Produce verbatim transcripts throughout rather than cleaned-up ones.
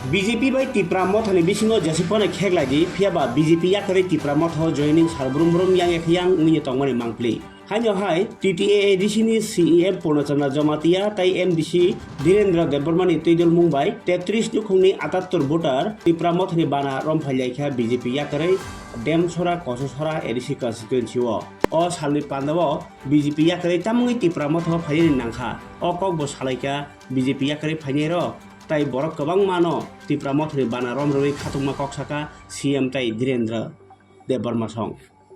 B J P bai Tipra Mothani bisingo jeswk phano kheklai di, phiya ba B J P yakarwi Tipra Motha o joining sal brum brum yang yakhe yang wngwi tongmani mangpli. Haino hai T T A A D C ni C E M Purna Chandra Jamatia tei M D C Dhirendra Debbarma ni twidulmung bai tetris nukhungni atattor voter Tipra Mothani bana romphai laikha B J P yakarwi Demsora Kososora A D C constituency o. O salni pandao B J P yakarwi tamungwi Tipra Motha o phainani nangkha. O kok bo salaikha B J P yakarwi phainai rok. Tai borok kwbangma no Tipra Mothani bana romrwui khatungma kok saka C M tai Dhirendra Debbarma song.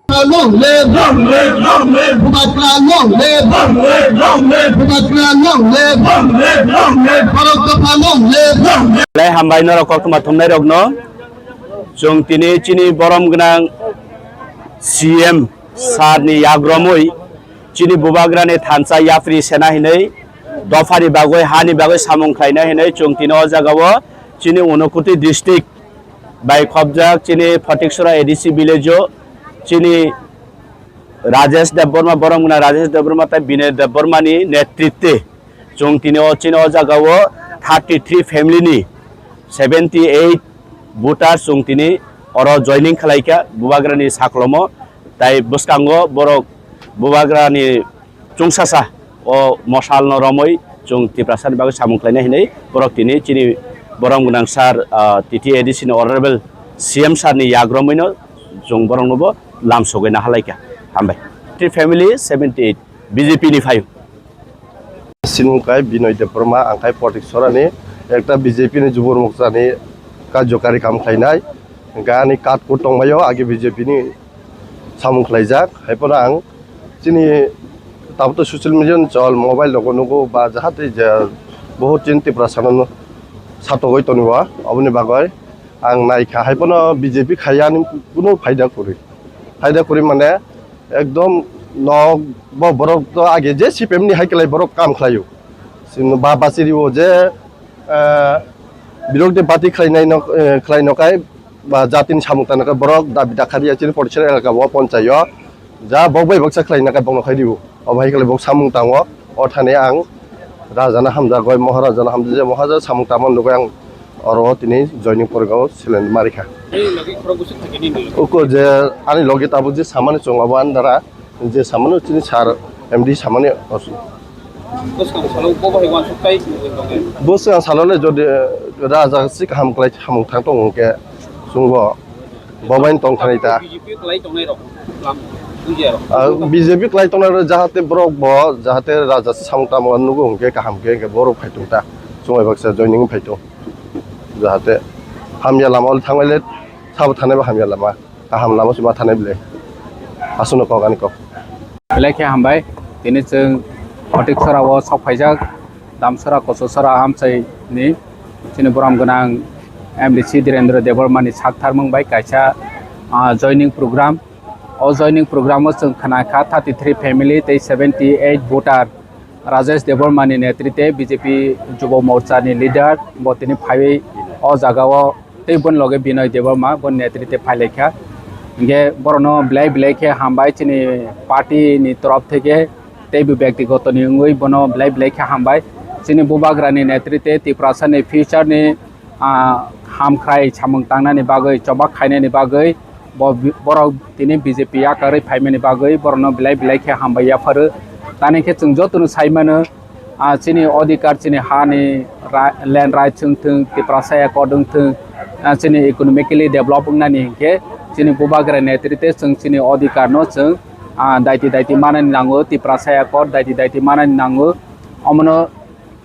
Long live, long live, long live, Bhubakra, long live, long live, long live, Bhubakra, long live, long live, long live, Bharat Dopha, long live, long live. Belai hambai norok koktwma thumnai rokno. Chwng tini chini borom gwnang C M sir ni yagromwi chini bubagrani thansa yapri sena hinwi dophani bagwi hani bagwi samung khlaina hinwi chwng tini o jagao chini Unakoti district bai khobjak chini Photiksora A D C village o chini Rajesh Debbarma, borom gwnang Rajesh Debbarma tei Binoy Debbarma ni netritwe chwng tini o chini o jagao thirty three family ni seventy eight voter chwng tini oro joining khlaikha bubagrani saklomo, tai bwskango borok bubagrani chwngsasa o mosalno romwi chwng Tiprasani bagwi samung khlaina hinwi borok tini chini borom gwnang sir, ah, T T A D C ni honorable C M sir ni yagromwino chwng boroknobo lamsogwi nahalaikha. Hambai. Three family seventy eight B J P ni phaio. Sinung kai Binoy Debbarma, ang kai Photiksora ni ekta B J P ni Jubur Morcha ni karjokari kam khlainai. Hwnkhe ani card code tongbaio, age B J P ni samung khlaijak. Haiphano ang chini tabuk to social media ni chol, mobile rogo nugo ba jahate je bohot chini Tiprasa no satogoi tongo, oboni bagoi ang naikha. Haiphano B J P khaiya ani kuno phaida kwrwi. Phaida kwrwi mane ekdom nok bo borok to age je C P M ni hai kwlai borok kam khlaio. Chini ba bachiri o je, eh, birok de bati khlainai no, eh, khlai no kai ba jatini samung tangna khe borok dabi dakha riya chini Photiksora elaka o ponchai o ja bok bai baksa khlaina khe bokno khai dibo. Obo hai khe bok samung tango, o thani ang raja no hamjak oi, maharaja no hamjak, je maharaja samung tangma nugui ang oro o tini joining porikha o seleng ma rikha. Ani logi khorok bwswk thakgwi nini? Uko je ani logi tabuk je samani chwng abo ani dara je samani chini sir M D samani. Bwskang salo bo bai uansuk tai tongwi tongwi. Bwskang salo le jodi raja si kaham kwlai samung thang tongo hwnkhe chwngbo bo bai tong thani ta. B J P kwlai tongnai rok lam bujiya rok. Ah, B J P kwlai tongnai rok jahate borok bo jahate raja si samung tamo nugo hwnkhe kaham khe hwnkhe borok phai tong ta. Chwng bai baksa joining phai tong. Jahate hamya lama o thangbai le sabo thanai bo hamya lama. Kaham lama se ma thanai bwle. Aswkno kok ani kok. Belai khe hambai. Tini chwng Photiksora o sok phaijak. Damsora Kososora amchai ni chini borom gwnang M D C Dhirendra Debbarma ni sak tharmung bai kaisa, ah, joining program. O joining program o chwng khna kha thirty three family tei seventy eight voter. Rajesh Debbarma ni netritwe B J P Jubo Morcha ni leader bo tini phaiwi o jaga o tei boni loge Binoy Debbarma boni netritwe phailaikha. Hingke borokno belai belai khe hambai chini party ni torof theke tei bo byaktigoto ni wngwi bono belai belai khe hambai. Chini bubagra ni netritwe Tiprasa ni future ni, ah, hamkhrai samung tangnani bagwi, chobak khainani bagwi bo, borok tini B J P yakarwi phaimani bagwi borokno belai belai khe hambai yapharo. Tani khe chwng jotono sai mano, ah, chini odhikar, chini hani ra-, land right wngthung, Tiprasa accord wngthung, ah, chini economically develop wngnani hinkhe chini bubagra netritwe chwng chini odhikarno chwng, ah, daiti daiti manani nango, Tiprasa accord daiti daiti manani nango. Omono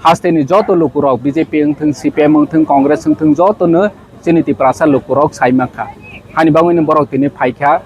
hasteni joto lukurok B J P wngthung, C P M wngthung, Congress wngthung, jotono chini Tiprasa lukurok sai mankha. Hani bagwino borok tini phaikha.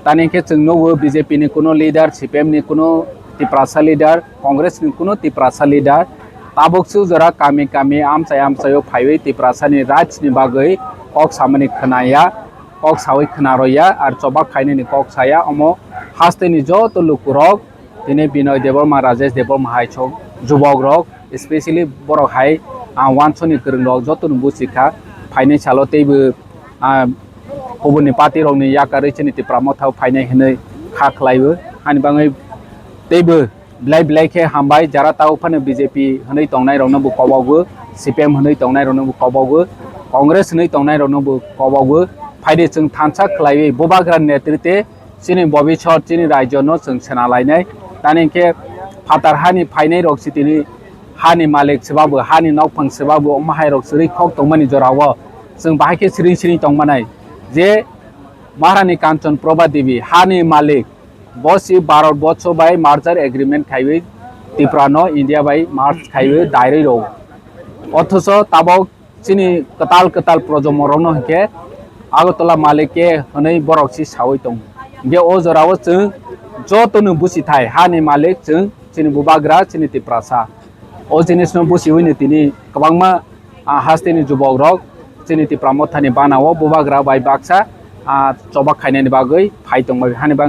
Tani khe chwng nugo B J P ni kuno leader, C P M ni kuno Tiprasa leader, Congress ni kuno Tiprasa leader. Tabuk su jora kami kami amchai amchaio phaiwi Tiprasa ni rights ni bagwi kok samani khwnaya, kok sawi khwnaroya, ar chobak khainani kok saya. Omo hasteni joto lukurok tini Binoy Debbarma, Rajesh Debbarma hai sok jubokrok, especially borok hai, ah, wansoni kwrwngrok jotono buchikha, phainai salo teibo, ah, kubuni party rokni yakarwi chini Tipra Motha o phainai hinwi kha khlaiwi. Hani bagwi teibo belai belai khe hambai, jara tao phano B J P hinwi tongnairokno bo kobogo, C P M hinwi tongnairokno bo kobogo. Congress hwnwi tongnairokno bo kobogo phaidi chwng thansa khlaiwi bubagra netrite chini bobisor chini rajyono chwng sena lainai. Tani hinkhe phatar hani phainairok sitini hani malik swbabu, hani nokphang swbabu, omo hairok swrwi khok tongmani jorao chwng bahai khe siring siring tongmanai je Maharani Kanchan Prabha Devi hani malik, bo si Bharat borsho bai merger agreement khaiwi Tripura no India bai merge khaiwi dairwi rw. Othocho tabok chini kwtal kwtal projomo rokno hinkhe Agartala malik ke hwnwi borok si sawi tongo. Hinkhe o jorao chwng jotono busi thai hani malik chwng chini bubagra chini Tiprasa. O jinisno busiwino tini kwbangma, ah, hasteni jubokrok chini Tipra Mothani banao bubagra bai baksa, ah, choba khainani bagwi phai tongbai. Hani bang